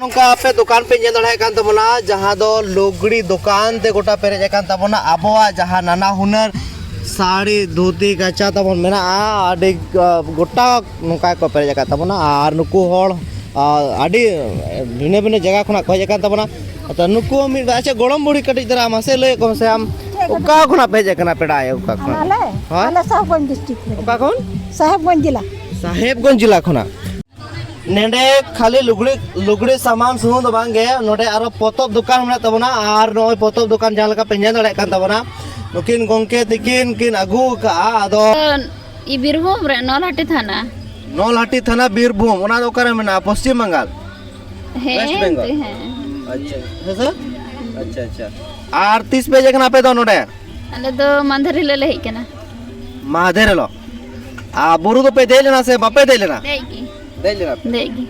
ᱱᱚᱝᱠᱟ ᱟᱯᱮ ᱫᱚᱠᱟᱱ ᱯᱮ ᱧᱮᱞ ᱫᱟᱲᱮᱭᱟᱜ ᱠᱟᱱ ᱛᱟᱵᱚᱱᱟ, ᱡᱟᱦᱟᱸ ᱫᱚ ᱞᱩᱜᱽᱲᱤ ᱫᱚᱠᱟᱱ ᱛᱮ ᱜᱚᱴᱟ ᱯᱮᱨᱮᱡ ᱟᱠᱟᱱ ᱛᱟᱵᱚᱱᱟ᱾ ᱟᱵᱚᱣᱟᱜ ᱡᱟᱦᱟᱸ ᱱᱟᱱᱟ ᱦᱩᱱᱟᱹᱨ ᱥᱟᱹᱲᱤ, ᱫᱷᱩᱛᱤ, ᱠᱟᱪᱟ ᱛᱟᱵᱚᱱ ᱢᱮᱱᱟᱜᱼᱟ, ᱟᱹᱰᱤ, ᱟ, ᱜᱚᱴᱟ ᱱᱚᱝᱠᱟ ᱠᱚ ᱯᱮᱨᱮᱡ ᱟᱠᱟᱫ ᱛᱟᱵᱚᱱᱟ᱾ ᱟᱨ ᱱᱩᱠᱩ ᱦᱚᱲ, ᱟ, ᱟᱹᱰᱤ ᱵᱷᱤᱱᱟᱹ ᱵᱷᱤᱱᱟᱹ ᱡᱟᱭᱜᱟ ᱠᱷᱚᱱᱟᱜ ᱠᱚ ᱦᱮᱡ ᱟᱠᱟᱱ ᱛᱟᱵᱚᱱᱟ᱾ ᱟᱫᱚ ᱱᱩᱠᱩ ᱢᱤᱫ ᱵᱟᱨ, ᱟᱪᱪᱷᱟ, ᱜᱚᱲᱚᱢ ᱵᱩᱲᱦᱤ ᱠᱟᱹᱴᱤᱡ ᱫᱷᱟᱨᱟ ᱢᱟᱥᱮ ᱞᱟᱹᱭ ᱠᱚᱢ ᱥᱮ, ᱟᱢ ᱚᱠᱟ ᱠᱷᱚᱱᱟᱜ ᱯᱮ ᱦᱮᱡ ᱟᱠᱟᱱᱟ ᱯᱮᱲᱟ ᱟᱭᱳ, ᱚᱠᱟ ᱠᱷᱚᱱ? ᱟᱞᱮ? ᱦᱳᱭ? ᱟᱞᱮ ᱥᱟᱦᱮᱵᱽᱜᱚᱸᱡᱽ ᱰᱤᱥᱴᱨᱤᱠᱴ ᱨᱮ᱾ ᱚᱠᱟ ᱠᱷᱚᱱ? ᱥᱟᱦᱮᱵᱽᱜᱚᱸᱡᱽ ᱡᱮᱞᱟ᱾ ᱥᱟᱦᱮᱵᱽᱜᱚᱸᱡᱽ ᱡᱮᱞᱟ ᱠᱷᱚᱱᱟᱜ? ᱱᱚᱰᱮ ᱠᱷᱟᱹᱞᱤ ᱞᱩᱜᱽᱲᱤ, ᱞᱩᱜᱽᱲᱤ ᱥᱟᱢᱟᱱ ᱥᱩᱢᱩᱝ ᱫᱚ ᱵᱟᱝ ᱜᱮ, ᱱᱚᱰᱮ ᱟᱨᱚ ᱯᱚᱛᱚᱵ ᱫᱚᱠᱟᱱ ᱢᱮᱱᱟᱜ ᱛᱟᱵᱚᱱᱟ᱾ ᱟᱨ ᱱᱚᱜᱼᱚᱭ ᱯᱚᱛᱚᱵ ᱫᱚᱠᱟᱱ ᱡᱟᱦᱟᱸ ᱞᱮᱠᱟ ᱯᱮ ᱧᱮᱞ ᱫᱟᱲᱮᱭᱟᱜ ᱠᱟᱱ ᱛᱟᱵᱚᱱᱟ, ᱱᱩᱠᱤᱱ ᱜᱚᱝᱠᱮ ᱛᱤᱠᱤᱱ ᱠᱤᱱ ᱟᱹᱜᱩ ᱟᱠᱟᱫᱼᱟ᱾ ᱟᱫᱚ ᱵᱤᱨᱵᱷᱩᱢ ᱨᱮ, ᱱᱚᱞᱦᱟᱴᱤ ᱛᱷᱟᱱᱟ᱾ ᱱᱚᱞᱦᱟᱴᱤ ᱛᱷᱟᱱᱟ, ᱵᱤᱨᱵᱷᱩᱢ, ᱚᱱᱟ ᱫᱚ ᱚᱠᱟᱨᱮ ᱢᱮᱱᱟᱜᱼᱟ? ᱯᱚᱥᱪᱤᱢ ᱵᱟᱝᱜᱟᱞ? ᱦᱮᱸ, ᱚᱭᱮᱥᱴ ᱵᱮᱝᱜᱚᱞ? ᱦᱮᱸ᱾ ᱟᱪᱪᱷᱟ, ᱦᱮᱸ ᱥᱮ? ᱟᱪᱪᱷᱟ, ᱟᱪᱪᱷᱟ᱾ ᱟᱨ ᱛᱤᱥ ᱯᱮ ᱦᱮᱡ ᱟᱠᱟᱱᱟ ᱟᱯᱮ ᱫᱚ ᱱᱚᱰᱮ? ᱟᱞᱮ ᱫᱚ ᱢᱟᱦᱫᱮᱨ ᱦᱤᱞᱳᱜ ᱞᱮ ᱦᱮᱡ ᱟᱠᱟᱱᱟ᱾ ᱢᱟᱦᱫᱮᱨ ᱦᱤᱞᱳᱜ? ᱟᱨ ᱵᱩᱨᱩ ᱫᱚᱯᱮ ᱫᱮᱡ ᱞᱮᱱᱟ ᱥᱮ ᱵᱟᱯᱮ ᱫᱮᱡ ᱞᱮᱱᱟ? ᱫᱮᱡ ᱜᱮ᱾ ᱫᱮᱡ ᱞᱮᱱᱟ ᱯᱮ? ᱫᱮᱡ ᱜᱮ᱾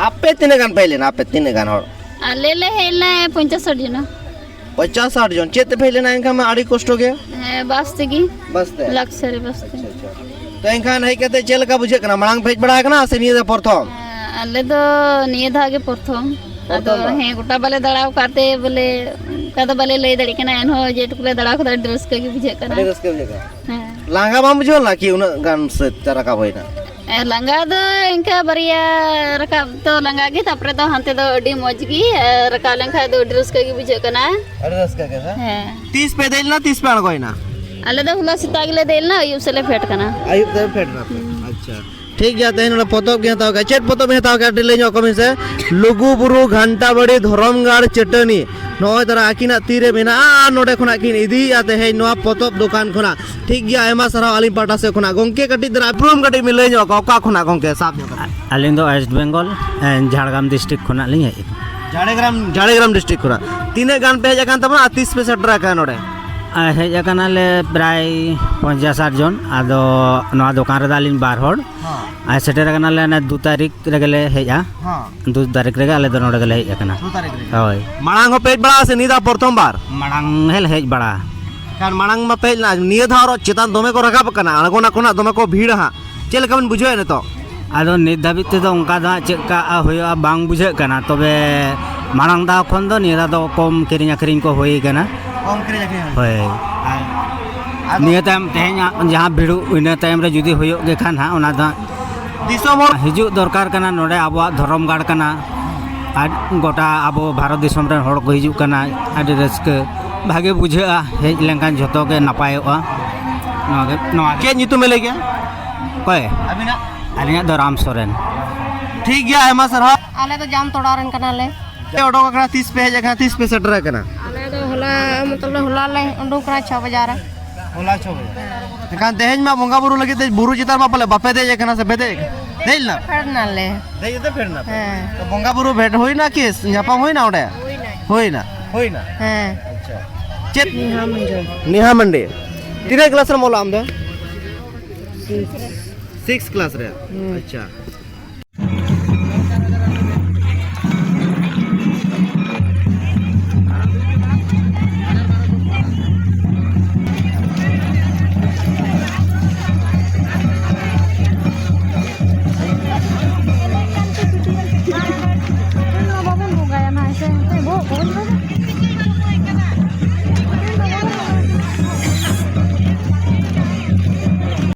ᱟᱯᱮ ᱛᱤᱱᱟᱹᱜ ᱜᱟᱱ ᱯᱮ ᱦᱮᱡ ᱞᱮᱱᱟ? ᱟᱯᱮ ᱛᱤᱱᱟᱹᱜ ᱜᱟᱱ ᱦᱚᱲ? ᱟᱞᱮ ᱞᱮ ᱦᱮᱡ ᱞᱮᱱᱟ ᱯᱚᱧᱪᱟᱥ ᱥᱟᱴ ᱡᱚᱱᱟ᱾ ᱯᱚᱧᱪᱟᱥ ᱥᱟᱴ ᱡᱚᱱ᱾ ᱪᱮᱫ ᱛᱮᱯᱮ ᱦᱮᱡ ᱞᱮᱱᱟ ᱮᱱᱠᱷᱟᱱ ᱢᱟ? ᱟᱹᱰᱤ ᱠᱚᱥᱴᱚ ᱜᱮ᱾ ᱦᱮᱸ, ᱵᱟᱥ ᱛᱮᱜᱮ᱾ ᱵᱟᱥ ᱛᱮ? ᱞᱟᱠᱥᱟᱨᱤ ᱵᱟᱥ ᱛᱮ᱾ ᱟᱪᱪᱷᱟ, ᱟᱪᱪᱷᱟ᱾ ᱛᱚ ᱮᱱᱠᱷᱟᱱ ᱦᱮᱡ ᱠᱟᱛᱮ ᱪᱮᱫ ᱞᱮᱠᱟ ᱵᱩᱡᱷᱟᱹᱜ ᱠᱟᱱᱟ? ᱢᱟᱲᱟᱝ ᱯᱮ ᱦᱮᱡ ᱵᱟᱲᱟ ᱟᱠᱟᱱᱟ ᱥᱮ ᱱᱤᱭᱟᱹ ᱫᱷᱟᱣ ᱯᱨᱚᱛᱷᱚᱢ? ᱦᱮᱸ, ᱟᱞᱮ ᱫᱚ ᱱᱤᱭᱟᱹ ᱫᱷᱟᱣ ᱜᱮ ᱯᱨᱚᱛᱷᱚᱢ᱾ ᱟᱫᱚ ᱯᱨᱚᱛᱷᱚᱢ ᱵᱟᱨ? ᱦᱮᱸ, ᱜᱚᱴᱟ ᱵᱟᱞᱮ ᱫᱟᱬᱟ ᱟᱠᱟᱫ ᱛᱮ ᱵᱚᱞᱮ ᱚᱱᱠᱟ ᱫᱚ ᱵᱟᱞᱮ ᱞᱟᱹᱭ ᱫᱟᱲᱮᱭᱟᱜ ᱠᱟᱱᱟ᱾ ᱮᱱᱦᱚᱸ ᱡᱮᱴᱩᱠᱩ ᱞᱮ ᱫᱟᱬᱟ ᱠᱟᱫᱟ, ᱟᱹᱰᱤ ᱨᱟᱹᱥᱠᱟᱹ ᱜᱮ ᱵᱩᱡᱷᱟᱹᱜ ᱠᱟᱱᱟ᱾ ᱟᱹᱰᱤ ᱨᱟᱹᱥᱠᱟᱹ ᱵᱩᱡᱷᱟᱹᱜ ᱠᱟᱱᱟ᱾ ᱦᱮᱸ᱾ ᱞᱟᱸᱜᱟ ᱵᱟᱢ ᱵᱩᱡᱷᱟᱹᱣ ᱞᱮᱱᱟ ᱠᱤ ᱩᱱᱟᱹᱜ ᱜᱟᱱ ᱥᱮ ᱨᱟᱠᱟᱵ ᱦᱩᱭᱱᱟ? ᱮ, ᱞᱟᱸᱜᱟ ᱫᱚ ᱤᱱᱠᱟᱹ ᱵᱟᱨᱭᱟ ᱨᱟᱠᱟᱵ ᱫᱚ ᱞᱟᱸᱜᱟ ᱜᱮ, ᱛᱟᱯᱚᱨᱮ ᱫᱚ ᱦᱟᱱᱛᱮ ᱫᱚ ᱟᱹᱰᱤ ᱢᱚᱡᱽ ᱜᱮ, ᱮ, ᱨᱟᱠᱟᱵ ᱞᱮᱱᱠᱷᱟᱡ ᱫᱚ ᱟᱹᱰᱤ ᱨᱟᱹᱥᱠᱟᱹ ᱜᱮ ᱵᱩᱡᱷᱟᱹᱜ ᱠᱟᱱᱟ᱾ ᱟᱹᱰᱤ ᱨᱟᱹᱥᱠᱟᱹ ᱜᱮ, ᱦᱮᱸ? ᱦᱮᱸ᱾ ᱛᱤᱥ ᱯᱮ ᱫᱮᱡ ᱞᱮᱱᱟ, ᱛᱤᱥ ᱯᱮ ᱟᱬᱜᱚᱭᱮᱱᱟ? ᱟᱞᱮ ᱫᱚ ᱦᱚᱞᱟ ᱥᱮᱛᱟᱜ ᱜᱮᱞᱮ ᱫᱮᱡ ᱞᱮᱱᱟ, ᱟᱹᱭᱩᱵ ᱥᱮᱫ ᱞᱮ ᱯᱷᱮᱰ ᱠᱟᱱᱟ᱾ ᱟᱹᱭᱩᱵ ᱛᱮ ᱯᱷᱮᱰ ᱮᱱᱟ ᱯᱮ? ᱦᱩᱸ᱾ ᱟᱪᱪᱷᱟ᱾ ᱴᱷᱤᱠ ᱜᱮᱭᱟ, ᱛᱮᱦᱮᱧ ᱱᱚᱰᱮ ᱯᱚᱛᱚᱵ ᱜᱮ ᱦᱟᱛᱟᱣ ᱠᱮᱫᱼᱟ᱾ ᱪᱮᱫ ᱯᱚᱛᱚᱵ ᱤᱧ ᱦᱟᱛᱟᱣ ᱠᱮᱫᱼᱟ, ᱠᱟᱹᱴᱤᱡ ᱞᱟᱹᱭ ᱧᱚᱜ ᱠᱚ ᱢᱮᱥᱮ᱾ ᱞᱩᱜᱩ ᱵᱩᱨᱩ ᱜᱷᱟᱱᱴᱟ ᱵᱟᱲᱤ ᱫᱷᱚᱨᱚᱢ ᱜᱟᱲ ᱪᱟᱹᱴᱟᱹᱱᱤ᱾ ᱱᱚᱜᱼᱚᱭ ᱛᱟᱨᱟ ᱟᱹᱠᱤᱱᱟᱜ ᱛᱤᱨᱮ ᱢᱮᱱᱟᱜᱼᱟ ᱟᱨ ᱱᱚᱰᱮ ᱠᱷᱚᱱᱟᱜ ᱠᱤᱱ ᱤᱫᱤᱭᱮᱫᱼᱟ ᱛᱮᱦᱮᱧ ᱱᱚᱣᱟ ᱯᱚᱛᱚᱵ ᱫᱚᱠᱟᱱ ᱠᱷᱚᱱᱟᱜ᱾ ᱴᱷᱤᱠ ᱜᱮᱭᱟ, ᱟᱭᱢᱟ ᱥᱟᱨᱦᱟᱣ ᱟᱹᱞᱤᱧ ᱯᱟᱦᱴᱟ ᱥᱮᱫ ᱠᱷᱚᱱᱟᱜ᱾ ᱜᱚᱢᱠᱮ, ᱠᱟᱹᱴᱤᱡ ᱫᱷᱟᱨᱟ ᱩᱯᱨᱩᱢ ᱠᱟᱹᱴᱤᱡ ᱵᱤᱱ ᱞᱟᱹᱭ ᱧᱚᱜ ᱠᱚᱣᱟ, ᱚᱠᱟ ᱠᱷᱚᱱᱟᱜ ᱜᱚᱢᱠᱮ ᱥᱟᱵ ᱧᱚᱜ ᱠᱟᱜᱼᱟ? ᱟᱹᱞᱤᱧ ᱫᱚ ᱳᱭᱮᱥᱴ ᱵᱮᱝᱜᱚᱞ, ᱮ, ᱡᱷᱟᱲᱜᱨᱟᱢ ᱰᱤᱥᱴᱨᱤᱠᱴ ᱠᱷᱚᱱᱟᱜ ᱞᱤᱧ ᱦᱮᱡ ᱟᱠᱟᱱᱟ᱾ ᱡᱷᱟᱲᱜᱨᱟᱢ, ᱡᱷᱟᱲᱜᱨᱟᱢ ᱰᱤᱥᱴᱨᱤᱠᱴ ᱠᱷᱚᱱᱟᱜ᱾ ᱛᱤᱱᱟᱹᱜ ᱜᱟᱱ ᱯᱮ ᱦᱮᱡ ᱟᱠᱟᱱ ᱛᱟᱵᱚᱱᱟ ᱟᱨ ᱛᱤᱥ ᱯᱮ ᱥᱮᱴᱮᱨ ᱟᱠᱟᱱᱟ ᱱᱚᱰᱮ? ᱟᱨ ᱦᱮᱡ ᱟᱠᱟᱱᱟᱞᱮ ᱯᱨᱟᱭ ᱯᱚᱧᱪᱟᱥ ᱥᱟᱴ ᱡᱚᱱ᱾ ᱟᱫᱚ ᱱᱚᱣᱟ ᱫᱚᱠᱟᱱ ᱨᱮᱫᱚ ᱟᱹᱞᱤᱧ ᱵᱟᱨ ᱦᱚᱲ᱾ ᱦᱮᱸ᱾ ᱟᱨ ᱥᱮᱴᱮᱨ ᱟᱠᱟᱱᱟᱞᱮ ᱚᱱᱮ ᱫᱩ ᱛᱟᱹᱨᱤᱠᱷ ᱨᱮᱜᱮ ᱞᱮ ᱦᱮᱡᱼᱟ᱾ ᱦᱮᱸ᱾ ᱫᱩ ᱛᱟᱹᱨᱤᱠᱷ ᱨᱮᱜᱮ ᱟᱞᱮ ᱫᱚ ᱱᱚᱰᱮ ᱫᱚᱞᱮ ᱦᱮᱡ ᱟᱠᱟᱱᱟ᱾ ᱫᱩ ᱛᱟᱹᱨᱤᱠᱷ ᱨᱮᱜᱮ᱾ ᱦᱳᱭ᱾ ᱢᱟᱲᱟᱝ ᱦᱚᱸᱯᱮ ᱦᱮᱡ ᱵᱟᱲᱟ ᱥᱮ ᱱᱤᱭᱟᱹ ᱫᱷᱟᱣ ᱯᱨᱚᱛᱷᱚᱢ ᱵᱟᱨ? ᱢᱟᱲᱟᱝ ᱦᱮᱞ ᱦᱮᱡ ᱵᱟᱲᱟ᱾ ᱠᱷᱟᱱ ᱢᱟᱲᱟᱝ ᱢᱟ ᱯᱮ ᱦᱮᱡ ᱞᱮᱱᱟ, ᱱᱤᱭᱟᱹ ᱫᱷᱟᱣ ᱟᱨᱚ ᱪᱮᱛᱟᱱ ᱫᱚᱢᱮ ᱠᱚ ᱨᱟᱠᱟᱵ ᱟᱠᱟᱱᱟ, ᱟᱬᱜᱚᱱᱟ ᱠᱚ ᱱᱟᱜ ᱫᱚᱢᱮ ᱠᱚ ᱵᱷᱤᱲᱟ ᱦᱟᱸᱜ᱾ ᱪᱮᱫ ᱞᱮᱠᱟ ᱵᱤᱱ ᱵᱩᱡᱷᱟᱹᱣᱮᱫᱼᱟ ᱱᱤᱛᱚᱜ? ᱟᱫᱚ ᱱᱤᱛ ᱫᱷᱟᱹᱵᱤᱡ ᱛᱮᱫᱚ ᱚᱱᱠᱟ ᱫᱚ ᱦᱟᱸᱜ ᱪᱮᱫ ᱠᱟ ᱦᱩᱭᱩᱜᱼᱟ ᱵᱟᱝ ᱵᱩᱡᱷᱟᱹᱜ ᱠᱟᱱᱟ, ᱛᱚᱵᱮ ᱢᱟᱲᱟᱝ ᱫᱷᱟᱣ ᱠᱷᱚᱱ ᱫᱚ ᱱᱤᱭᱟᱹ ᱫᱷᱟᱣ ᱫᱚ ᱠᱚᱢ ᱠᱤᱨᱤᱧ ᱟᱹᱠᱷᱨᱤᱧ ᱠᱚ ᱦᱩᱭ ᱠᱟᱱᱟ᱾ ᱠᱚᱢ ᱠᱤᱨᱤᱧ ᱟᱹᱠᱷᱨᱤᱧ ᱦᱩᱭ ᱦᱳᱭ᱾ ᱠᱟᱱᱟ᱾ ᱟᱨ ᱟᱫᱚ ᱱᱤᱭᱟᱹ ᱛᱟᱭᱚᱢ ᱛᱮᱦᱮᱧᱟᱜ ᱡᱟᱦᱟᱸ ᱵᱷᱤᱲᱩ, ᱤᱱᱟᱹ ᱛᱟᱭᱚᱢ ᱨᱮ ᱡᱩᱫᱤ ᱦᱩᱭᱩᱜ ᱜᱮ ᱠᱷᱟᱱ ᱦᱟᱸᱜ, ᱚᱱᱟ ᱫᱚ ᱦᱟᱸᱜ ᱫᱤᱥᱚᱢ ᱦᱚᱲ ᱦᱤᱡᱩᱜ ᱫᱚᱨᱠᱟᱨ ᱠᱟᱱᱟ᱾ ᱱᱚᱰᱮ ᱟᱵᱚᱣᱟᱜ ᱫᱷᱚᱨᱚᱢ ᱜᱟᱲ ᱠᱟᱱᱟ᱾ ᱟᱨ ᱜᱚᱴᱟ ᱟᱵᱚ ᱵᱷᱟᱨᱚᱛ ᱫᱤᱥᱚᱢ ᱨᱮᱱ ᱦᱚᱲ ᱠᱚ ᱦᱤᱡᱩᱜ ᱠᱟᱱᱟ, ᱟᱹᱰᱤ ᱨᱟᱹᱥᱠᱟᱹ, ᱵᱷᱟᱜᱮ ᱵᱩᱡᱷᱟᱹᱜᱼᱟ᱾ ᱦᱮᱡ ᱞᱮᱱᱠᱷᱟᱱ ᱡᱷᱚᱛᱚ ᱜᱮ ᱱᱟᱯᱟᱭᱚᱜᱼᱟ᱾ ᱱᱚᱣᱟ ᱜᱮ, ᱱᱚᱣᱟ ᱜᱮ᱾ ᱪᱮᱫ ᱧᱩᱛᱩᱢ ᱮ ᱞᱟᱹᱭ ᱠᱮᱜᱼᱟ? ᱚᱠᱚᱭ? ᱟᱹᱵᱤᱱᱟᱜ? ᱟᱹᱞᱤᱧᱟᱜ ᱫᱚ ᱨᱟᱢ ᱥᱚᱨᱮᱱ᱾ ᱴᱷᱤᱠ ᱜᱮᱭᱟ, ᱟᱭᱢᱟ ᱥᱟᱨᱦᱟᱣ᱾ ᱟᱞᱮ ᱫᱚ ᱡᱟᱢᱛᱚᱲᱟ ᱨᱮᱱ ᱠᱟᱱᱟᱞᱮ᱾ ᱯᱮ ᱚᱰᱚᱠ ᱟᱠᱟᱱᱟ, ᱛᱤᱥ ᱯᱮ ᱦᱮᱡ ᱟᱠᱟᱱᱟ, ᱛᱤᱥ ᱯᱮ ᱥᱮᱴᱮᱨ ᱟᱠᱟᱱᱟ? ᱟᱞᱮ ᱫᱚ ᱦᱚᱞᱟ, ᱢᱚᱛᱞᱚᱵ, ᱦᱚᱞᱟ ᱞᱮ ᱩᱰᱩᱠ ᱠᱟᱱᱟ ᱪᱷᱚ ᱵᱟᱡᱟ ᱨᱮ᱾ ᱦᱚᱞᱟ ᱪᱷᱚ ᱵᱟᱡᱟ᱾ ᱮᱱᱠᱷᱟᱱ ᱛᱮᱦᱮᱧ ᱢᱟ ᱵᱚᱸᱜᱟ ᱵᱩᱨᱩ ᱞᱟᱹᱜᱤᱫ ᱛᱮ ᱵᱩᱨᱩ ᱪᱮᱛᱟᱱ ᱢᱟ ᱯᱟᱞᱮ ᱵᱟᱯᱮ ᱫᱮᱡ ᱟᱠᱟᱱᱟ ᱥᱮ ᱯᱮ ᱫᱮᱡ ᱟᱠᱟᱱᱟ? ᱫᱮᱡ ᱞᱮᱱᱟ? ᱯᱷᱮᱰ ᱱᱟᱞᱮ᱾ ᱫᱮᱡ ᱠᱟᱛᱮ ᱯᱷᱮᱰ ᱱᱟᱯᱮ? ᱦᱮᱸ᱾ ᱛᱚ ᱵᱚᱸᱜᱟ ᱵᱩᱨᱩ ᱵᱷᱮᱴ ᱦᱩᱭᱱᱟ ᱠᱤ ᱧᱟᱯᱟᱢ ᱦᱩᱭᱱᱟ ᱚᱸᱰᱮ? ᱦᱩᱭᱱᱟ᱾ ᱦᱩᱭᱱᱟ? ᱦᱩᱭᱱᱟ᱾ ᱦᱮᱸ᱾ ᱟᱪᱪᱷᱟ᱾ ᱪᱮᱫ? ᱱᱮᱦᱟ ᱢᱟᱱᱰᱤ᱾ ᱱᱮᱦᱟ ᱢᱟᱱᱰᱤ᱾ ᱛᱤᱱᱟᱹᱜ ᱠᱞᱟᱥ ᱨᱮᱢ ᱚᱞᱚᱜ ᱟᱢ ᱫᱚ? ᱥᱤᱠᱥ᱾ ᱥᱤᱠᱥ ᱠᱞᱟᱥ ᱨᱮ? ᱦᱩᱸ᱾ ᱟᱪᱪᱷᱟ᱾ ᱵᱟᱵᱚᱱ ᱵᱚᱸᱜᱟᱭᱟ ᱱᱟᱦᱟᱜ, ᱦᱮᱸ ᱥᱮ? ᱵᱚᱦᱚᱜ ᱠᱚ ᱵᱚᱱ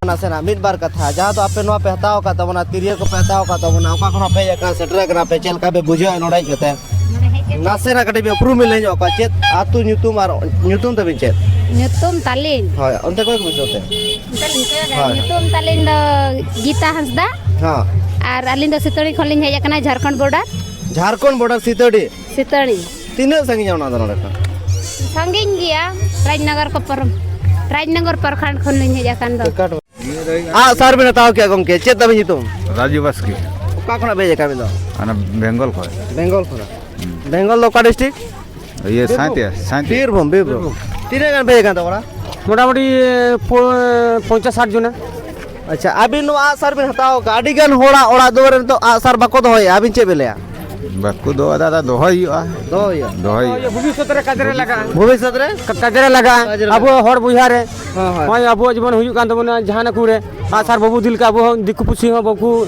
ᱱᱟᱥᱮᱱᱟᱜ ᱢᱤᱫ ᱵᱟᱨ ᱠᱟᱛᱷᱟ, ᱡᱟᱦᱟᱸ ᱫᱚ ᱟᱯᱮ ᱱᱚᱣᱟ ᱯᱮ ᱦᱟᱛᱟᱣ ᱟᱠᱟᱫ ᱛᱟᱵᱚᱱᱟ, ᱛᱤᱨᱭᱳ ᱠᱚᱯᱮ ᱦᱟᱛᱟᱣ ᱟᱠᱟᱫ ᱛᱟᱵᱚᱱᱟ, ᱚᱠᱟ ᱠᱷᱚᱱᱟᱜ ᱯᱮ ᱦᱮᱡ ᱟᱠᱟᱱᱟ, ᱥᱮᱴᱮᱨ ᱟᱠᱟᱱᱟ ᱯᱮ, ᱪᱮᱫ ᱞᱮᱠᱟ ᱯᱮ ᱵᱩᱡᱷᱟᱹᱣᱮᱫᱼᱟ ᱱᱚᱰᱮ ᱦᱮᱡ ᱠᱟᱛᱮ? ᱱᱟᱥᱮᱱᱟᱜ ᱠᱟᱹᱴᱤᱡ ᱵᱮ ᱩᱯᱨᱩᱢ ᱵᱮᱱ ᱞᱟᱹᱭ ᱧᱚᱜ ᱠᱚᱣᱟ, ᱪᱮᱫ ᱟᱹᱛᱩ ᱧᱩᱛᱩᱢ ᱟᱨ ᱧᱩᱛᱩᱢ ᱛᱟᱵᱤᱱ ᱪᱮᱫ? ᱧᱩᱛᱩᱢ ᱛᱟᱹᱞᱤᱧ? ᱦᱳᱭ, ᱚᱱᱛᱮ ᱠᱷᱚᱱ ᱜᱮ ᱵᱩᱡᱷᱟᱹᱣ ᱛᱮ᱾ ᱚᱱᱛᱮ ᱞᱤᱧ ᱠᱚᱭᱚᱜᱟ᱾ ᱦᱳᱭ᱾ ᱧᱩᱛᱩᱢ ᱛᱟᱹᱞᱤᱧ ᱫᱚ ᱜᱤᱛᱟ ᱦᱟᱸᱥᱫᱟ᱾ ᱦᱮᱸ᱾ ᱟᱨ ᱟᱹᱞᱤᱧ ᱫᱚ ᱥᱤᱛᱟᱹᱲᱤ ᱠᱷᱚᱱ ᱞᱤᱧ ᱦᱮᱡ ᱟᱠᱟᱱᱟ, ᱡᱷᱟᱲᱠᱷᱚᱸᱰ ᱵᱚᱨᱰᱟᱨ᱾ ᱡᱷᱟᱲᱠᱷᱚᱸᱰ ᱵᱚᱨᱰᱟᱨ ᱥᱤᱛᱟᱹᱲᱤ? ᱥᱤᱛᱟᱹᱲᱤ᱾ ᱛᱤᱱᱟᱹᱜ ᱥᱟᱺᱜᱤᱧᱟ ᱚᱱᱟ ᱫᱚ ᱱᱚᱰᱮ ᱠᱷᱚᱱ? ᱥᱟᱺᱜᱤᱧ ᱜᱮᱭᱟ, ᱨᱟᱡᱽᱱᱚᱜᱚᱨ ᱠᱚ ᱯᱟᱨᱚᱢ, ᱨᱟᱡᱽᱱᱚᱜᱚᱨ ᱯᱨᱚᱠᱷᱚᱸᱰ ᱠᱷᱚᱱ ᱞᱤᱧ ᱦᱮᱡ ᱟᱠᱟᱱ ᱫᱚ᱾ ᱟᱜ ᱥᱟᱨ ᱵᱤᱱ ᱦᱟᱛᱟᱣ ᱠᱮᱜᱼᱟ ᱜᱚᱢᱠᱮ, ᱪᱮᱫ ᱛᱟᱵᱤᱱ ᱧᱩᱛᱩᱢ? ᱨᱟᱡᱩ ᱵᱟᱥᱠᱮ᱾ ᱚᱠᱟ ᱠᱷᱚᱱᱟᱜ ᱵᱤᱱ ᱦᱮᱡ ᱟᱠᱟᱱ ᱟᱹᱵᱤᱱ ᱫᱚ? ᱚᱱᱟ ᱵᱮᱝᱜᱚᱞ ᱠᱷᱚᱱ᱾ ᱵᱮᱝᱜᱚᱞ ᱠᱷᱚᱱᱟᱜ᱾ ᱵᱮᱝᱜᱚᱞ ᱫᱚ ᱚᱠᱟ ᱰᱤᱥᱴᱨᱤᱠᱴ? ᱤᱭᱟᱹ, ᱵᱤᱨᱵᱷᱩᱢ? ᱥᱟᱸᱭᱛᱮ, ᱥᱟᱸᱭᱛᱮ᱾ ᱵᱤᱨᱵᱷᱩᱢ, ᱵᱤᱨᱵᱷᱩᱢ᱾ ᱵᱤᱨᱵᱷᱩᱢ᱾ ᱛᱤᱱᱟᱹᱜ ᱜᱟᱱ ᱯᱮ ᱦᱮᱡ ᱟᱠᱟᱱ ᱛᱟᱵᱚᱱᱟ? ᱢᱚᱴᱟᱢᱩᱴᱤ ᱯᱚ-, ᱯᱚᱧᱪᱟᱥ ᱥᱟᱴ ᱡᱚᱱᱟ᱾ ᱟᱪᱪᱷᱟ, ᱟᱹᱵᱤᱱ ᱱᱚᱣᱟ ᱟᱜ ᱥᱟᱨ ᱵᱤᱱ ᱦᱟᱛᱟᱣ ᱟᱠᱟᱫᱼᱟ, ᱟᱹᱰᱤ ᱜᱟᱱ ᱦᱚᱲᱟᱜ ᱚᱲᱟᱜ ᱫᱩᱣᱟᱹᱨ ᱨᱮ ᱱᱤᱛᱚᱜ ᱟᱜ ᱥᱟᱨ ᱵᱟᱠᱚ ᱫᱚᱦᱚᱭᱮᱫᱼᱟ, ᱟᱹᱵᱤᱱ ᱪᱮᱫ ᱵᱤᱱ ᱞᱟᱹᱭᱟ? ᱵᱟᱠᱚ ᱫᱚᱦᱚᱭᱮᱫᱟ, ᱫᱚᱦᱚᱭ ᱦᱩᱭᱩᱜᱼᱟ᱾ ᱫᱚᱦᱚᱭ ᱦᱩᱭᱩᱜᱼᱟ᱾ ᱫᱚᱦᱚᱭ ᱦᱩᱭᱩᱜᱼᱟ᱾ ᱵᱷᱚᱵᱤᱥᱥᱚᱛ ᱨᱮ ᱠᱟᱡᱽ ᱨᱮ ᱞᱟᱜᱟᱜᱼᱟ᱾ ᱵᱷᱚᱵᱤᱥᱥᱚᱛ ᱨᱮ? ᱠᱟᱡᱽ ᱨᱮ ᱞᱟᱜᱟᱜᱼᱟ᱾ ᱠᱟᱡᱽ ᱨᱮ ᱟᱵᱚ ᱞᱟᱜᱟᱜᱼᱟ᱾ ᱦᱚᱲ ᱵᱚᱭᱦᱟ ᱨᱮ᱾ ᱦᱮᱸ, ᱦᱮᱸ᱾ ᱱᱚᱜᱼᱚᱭ ᱟᱵᱚᱣᱟᱜ ᱡᱮᱢᱚᱱ ᱦᱩᱭᱩᱜ ᱠᱟᱱ ᱛᱟᱵᱚᱱᱟ, ᱡᱟᱦᱟᱱᱟᱜ ᱠᱚᱨᱮ ᱟᱜ ᱥᱟᱨ ᱵᱟᱵᱚ ᱤᱫᱤ ᱞᱮᱠᱷᱟᱱ ᱟᱵᱚ ᱦᱚᱸ ᱫᱤᱠᱩ ᱯᱩᱥᱤ ᱦᱚᱸ ᱵᱟᱠᱚ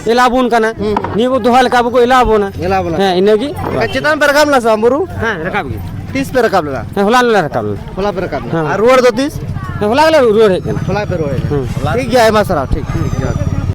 ᱮᱞᱟᱣ ᱵᱚᱱ ᱠᱟᱱᱟ᱾ ᱦᱩᱸ, ᱦᱩᱸ᱾ ᱱᱤᱭᱟᱹ ᱵᱚ ᱫᱚᱦᱚ ᱞᱮᱠᱷᱟᱱ ᱟᱵᱚ ᱠᱚ ᱮᱞᱟᱣ ᱵᱚᱱᱟ᱾ ᱮᱞᱟᱣ ᱵᱚᱱᱟ᱾ ᱦᱮᱸ, ᱤᱱᱟᱹᱜᱮ᱾ ᱟᱨ ᱪᱮᱛᱟᱱ ᱯᱮ ᱨᱟᱠᱟᱵ ᱞᱮᱱᱟ ᱥᱮ ᱵᱟᱝ ᱵᱩᱨᱩ? ᱦᱮᱸ, ᱨᱟᱠᱟᱵ ᱜᱮ᱾ ᱛᱤᱥ ᱯᱮ ᱨᱟᱠᱟᱵ ᱞᱮᱱᱟ? ᱦᱮᱸ, ᱦᱚᱞᱟ ᱞᱮ ᱨᱟᱠᱟᱵ ᱞᱮᱱᱟ᱾ ᱦᱚᱞᱟ ᱯᱮ ᱨᱟᱠᱟᱵ ᱞᱮᱱᱟ᱾ ᱦᱮᱸ᱾ ᱟᱨ ᱨᱩᱣᱟᱹᱲ ᱫᱚ ᱛᱤᱥ? ᱦᱮᱸ, ᱦᱚᱞᱟ ᱜᱮᱞᱮ ᱨᱩᱣᱟᱹᱲ ᱦᱮᱡ ᱠᱟᱱᱟ᱾ ᱦᱚᱞᱟ ᱯᱮ ᱨᱩᱣᱟᱹᱲ ᱦᱮᱡ ᱠᱟᱱᱟ᱾ ᱦᱮᱸ᱾ ᱴᱷᱤᱠ ᱜᱮᱭᱟ, ᱟᱭᱢᱟ ᱥᱟᱨᱦᱟᱣ᱾ ᱴᱷᱤᱠ, ᱴᱷᱤᱠ, ᱡᱚᱦᱟᱨ᱾